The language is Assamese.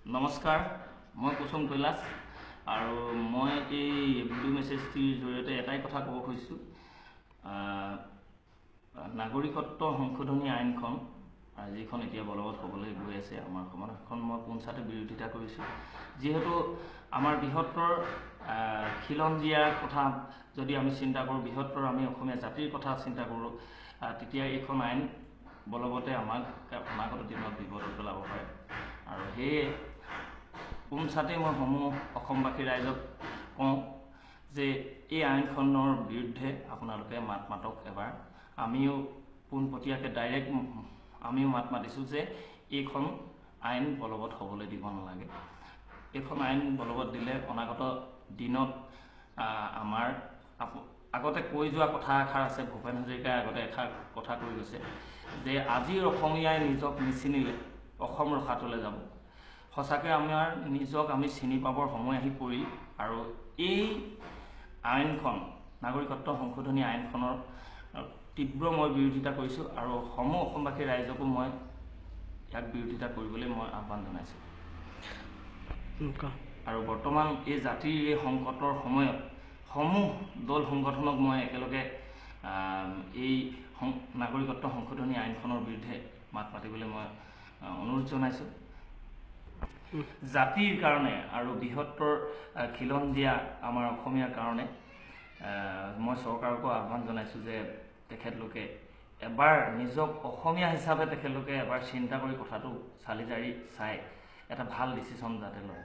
নমস্কাৰ, মই কুসুম কৈলাশ আৰু মই এই ভিডিঅ' মেছেজটিৰ জৰিয়তে এটাই কথা ক'ব খুজিছোঁ। নাগৰিকত্ব সংশোধনী আইনখন যিখন এতিয়া বলবৎ হ'বলৈ গৈ আছে আমাৰ অসমত, সেইখন মই পোনচাতে বিৰোধিতা কৰিছোঁ। যিহেতু আমাৰ বৃহত্তৰ খিলঞ্জীয়াৰ কথা যদি আমি চিন্তা কৰোঁ, বৃহত্তৰ আমি অসমীয়া জাতিৰ কথা চিন্তা কৰোঁ, তেতিয়া এইখন আইন বলবতে আমাক অনাগত দিনত বিপদত পেলাব পাৰে। আৰু সেয়ে পোনচাতেই মই সমূহ অসমবাসী ৰাইজক কওঁ যে এই আইনখনৰ বিৰুদ্ধে আপোনালোকে মাত মাতক এবাৰ। আমিও পোনপটীয়াকৈ ডাইৰেক্ট আমিও মাত মাতিছোঁ যে এইখন আইন বলবৎ হ'বলৈ দিব নালাগে। এইখন আইন বলবৎ দিলে অনাগত দিনত আমাৰ আগতে কৈ যোৱা কথা এষাৰ আছে, ভূপেন হাজৰিকাই আগতে এষাৰ কথা কৈ গৈছে যে আজিৰ অসমীয়াই নিজক নিচিনিলে অসম ৰসাতলে যাব। সঁচাকৈ আমাৰ নিজক আমি চিনি পাবৰ সময় আহি পৰিল। আৰু এই আইনখন, নাগৰিকত্ব সংশোধনী আইনখনৰ তীব্ৰ মই বিৰোধিতা কৰিছোঁ আৰু সমূহ অসমবাসী ৰাইজকো মই ইয়াক বিৰোধিতা কৰিবলৈ মই আহ্বান জনাইছোঁ। আৰু বৰ্তমান এই জাতিৰ এই সংকটৰ সময়ত সমূহ দল সংগঠনক মই একেলগে এই নাগৰিকত্ব সংশোধনী আইনখনৰ বিৰুদ্ধে মাত মাতিবলৈ মই অনুৰোধ জনাইছোঁ। জাতিৰ কাৰণে আৰু বৃহত্তৰ খিলঞ্জীয়া আমাৰ অসমীয়াৰ কাৰণে মই চৰকাৰকো আহ্বান জনাইছোঁ যে তেখেতলোকে এবাৰ নিজক অসমীয়া হিচাপে তেখেতলোকে এবাৰ চিন্তা কৰি কথাটো চালি জাৰি চাই এটা ভাল ডিচিশ্যন যাতে লয়।